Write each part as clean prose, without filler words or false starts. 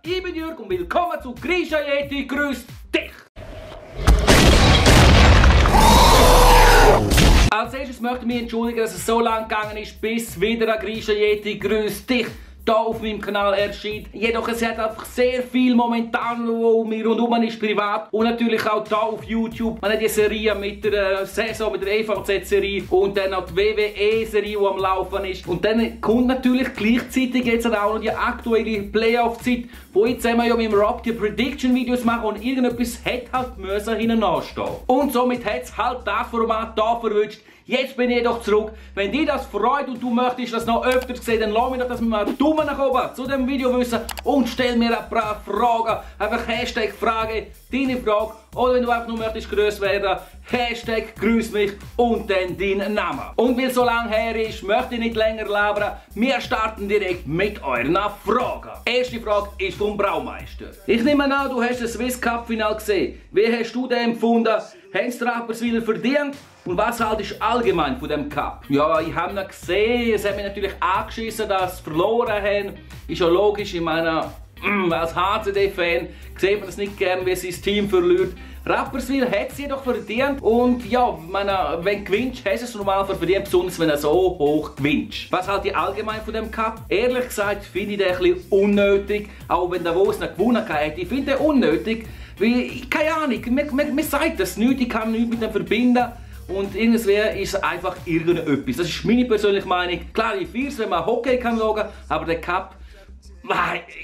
ich bin Jürg und willkommen zu Grisha Yeti grüßt dich! Als erstes möchte ich mich entschuldigen, dass es so lang gegangen ist, bis wieder ein Grisha Yeti grüßt dich hier auf meinem Kanal erscheint. Jedoch es hat einfach sehr viel momentan, wo mir rundum ist, privat und natürlich auch hier auf YouTube. Man hat die Serie mit der Saison, mit der EVZ-Serie und dann auch die WWE-Serie, die am Laufen ist. Und dann kommt natürlich gleichzeitig jetzt auch noch die aktuelle Playoff-Zeit, wo ich zusammen ja mit dem Rob die Prediction-Videos mache und irgendetwas hätte halt müssen hinten anstehen. Und somit hat es halt das Format hier verwünscht. Jetzt bin ich jedoch zurück. Wenn dir das freut und du möchtest das noch öfter sehen, dann lass mich doch das mit einem Daumen nach oben zu dem Video wissen und stell mir ein paar Fragen. Einfach Hashtag Frage, deine Frage. Oder wenn du einfach nur möchtest grüßt werden, Hashtag grüß mich und dann deinen Namen. Und weil es so lange her ist, möchte ich nicht länger labern. Wir starten direkt mit euren Fragen. Erste Frage ist vom Braumeister. Ich nehme an, du hast das Swiss Cup Final gesehen. Wie hast du den empfunden? Haben es die Rapperswiller verdient? Und was haltest du allgemein von dem Cup? Ja, ich habe ihn gesehen. Es hat mich natürlich angeschissen, dass sie verloren haben. Ist ja logisch, ich meine, als HCD-Fan sieht man es nicht gern, wie sein Team verliert. Rapperswil hat es jedoch verdient und ja, meine, wenn du gewinnst, hast du es normal verdient, besonders wenn du so hoch gewinnst. Was halt ich allgemein von dem Cup? Ehrlich gesagt finde ich den ein bisschen unnötig, auch wenn der Wo es nicht gewonnen hat. Ich finde den unnötig, weil, keine Ahnung, mir sagt das nichts, ich kann nichts mit dem verbinden. Und irgendwie ist es einfach irgendetwas. Das ist meine persönliche Meinung. Klar, ich feiere es, wenn man Hockey kann schauen, aber der Cup,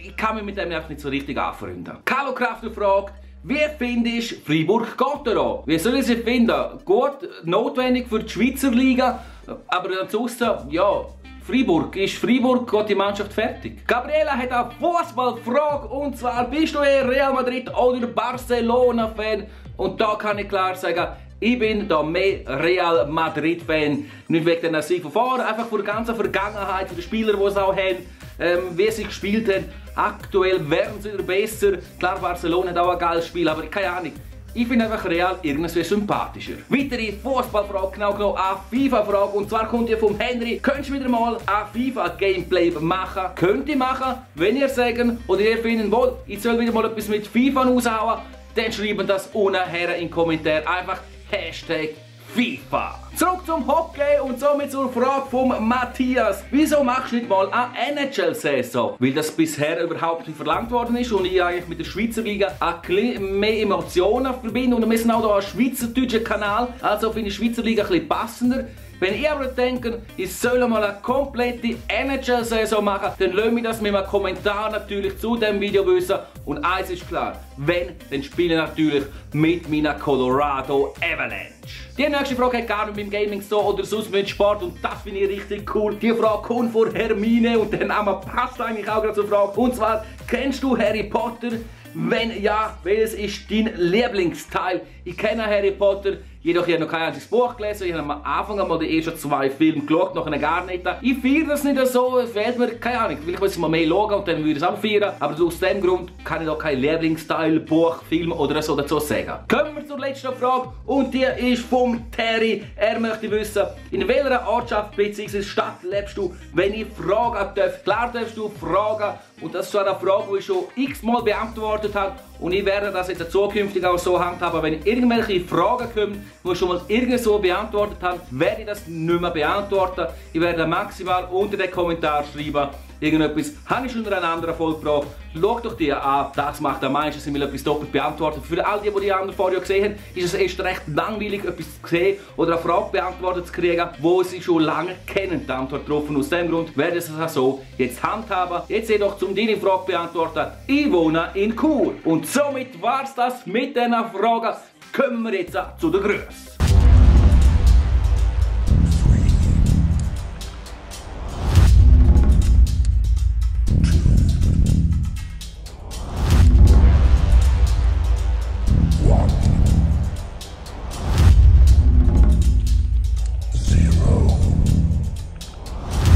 ich kann mich mit dem einfach nicht so richtig anfreunden. Carlo Krafter fragt, wie findest du Fribourg-Gotteron? Wie soll ich sie finden? Gut, notwendig für die Schweizer Liga, aber ansonsten, ja, Freiburg, geht die Mannschaft fertig? Gabriela hat eine Fußballfrage und zwar, bist du eher Real Madrid oder Barcelona-Fan? Und da kann ich klar sagen, ich bin da mehr Real Madrid-Fan. Nicht wegen den Sieg von vorne, einfach von der ganzen Vergangenheit, von den Spielern, die es auch haben, wie sie gespielt haben. Aktuell werden sie wieder besser. Klar, Barcelona hat auch ein geiles Spiel, aber keine Ahnung. Ich finde einfach Real irgendwie sympathischer. Weitere Fußballfrage, genau genommen eine FIFA-Frage. Und zwar kommt ihr vom Henry. Könntest du wieder mal ein FIFA-Gameplay machen? Könnt ihr machen, wenn ihr sagen oder ihr findet, wohl, ich soll wieder mal etwas mit FIFA raushauen, dann schreibt das unten her in den Kommentaren. Einfach Hashtag FIFA. Zurück zum Hockey und somit zur Frage von Matthias. Wieso machst du nicht mal eine NHL-Saison? Weil das bisher überhaupt nicht verlangt worden ist und ich eigentlich mit der Schweizer Liga ein bisschen mehr Emotionen verbinde. Und wir sind auch hier ein schweizerdeutscher Kanal, also finde ich die Schweizer Liga ein bisschen passender. Wenn ihr aber denkt, ich soll mal eine komplette NHL-Saison machen, dann lasst mich das mit einem Kommentar natürlich zu dem Video wissen. Und eins ist klar, wenn, dann spiele ich natürlich mit meiner Colorado Avalanche. Die nächste Frage hat gar nicht mit dem Gaming so oder sonst mit Sport und das finde ich richtig cool. Die Frage kommt von Hermine und der Name passt eigentlich auch gerade zur Frage. Und zwar, kennst du Harry Potter? Wenn ja, welches ist dein Lieblingsteil? Ich kenne Harry Potter, jedoch ich habe noch kein einziges Buch gelesen. Ich habe am Anfang einmal die ersten 2 Filme geschaut, nachher gar nicht. Ich feiere das nicht so, es fehlt mir, keine Ahnung. Vielleicht muss ich mal mehr schauen und dann würde ich es auch feiern. Aber aus dem Grund kann ich auch kein Lieblingsteil, Buch, Film oder so dazu sagen. Kommen wir zur letzten Frage und die ist vom Terry. Er möchte wissen, in welcher Ortschaft bzw. Stadt lebst du, wenn ich fragen darf? Klar darfst du fragen und das ist zwar eine Frage, die ich schon x-mal beantwortet habe und ich werde das jetzt zukünftig auch so handhaben. Wenn irgendwelche Fragen kommen, die ich schon mal irgendwie so beantwortet habe, werde ich das nicht mehr beantworten. Ich werde maximal unter den Kommentar schreiben, irgendetwas habe ich schon in einer anderen Folge gebracht. Schau doch die an, das macht am meisten Sinn, weil etwas doppelt beantwortet. Für all die die anderen vorher gesehen haben, ist es erst recht langweilig, etwas zu sehen oder eine Frage beantwortet zu kriegen, wo sie schon lange kennen, die Antwort drauf. Und aus dem Grund werde ich es so jetzt handhaben. Jetzt jedoch, um deine Frage zu beantworten, ich wohne in Chur. Und somit war es das mit diesen Fragen. Kommen wir jetzt zu den Grüßen.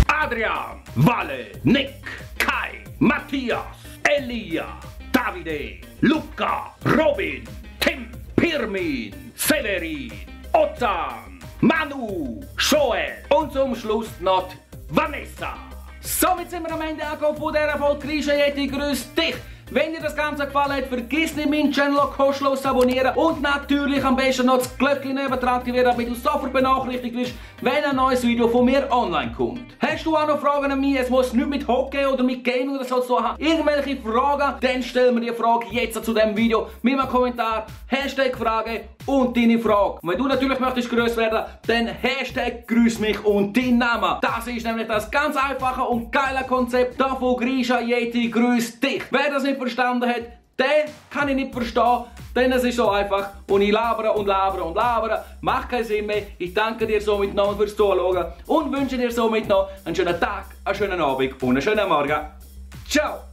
Adrian, Walle, Nick, Kai, Matthias, Elia, Davide, Luca, Robin, Tim, Pirmin, Severin, Ozan, Manu, Joel und zum Schluss noch Vanessa. Somit sind wir am Ende angekommen von dieser Folge Grisha Yeti grüßt dich. Wenn dir das Ganze gefallen hat, vergiss nicht meinen Channel kostenlos zu abonnieren und natürlich am besten noch das Glöckchen neben dran aktivieren, damit du sofort benachrichtigt wirst, wenn ein neues Video von mir online kommt. Hast du auch noch Fragen an mich? Es muss nicht mit Hockey oder mit Gaming oder so zu haben. Irgendwelche Fragen? Dann stell mir die Frage jetzt zu diesem Video mit einem Kommentar. Hashtag Frage und deine Frage. Und wenn du natürlich möchtest grüßt werden, dann Hashtag grüß mich und dein Name. Das ist nämlich das ganz einfache und geile Konzept da von Grisha Yeti grüßt dich. Wer das nicht verstanden hat, den kann ich nicht verstehen, denn es ist so einfach und ich labere und labere und labere, macht keinen Sinn mehr. Ich danke dir somit noch fürs Zuschauen und wünsche dir somit noch einen schönen Tag, einen schönen Abend und einen schönen Morgen. Ciao!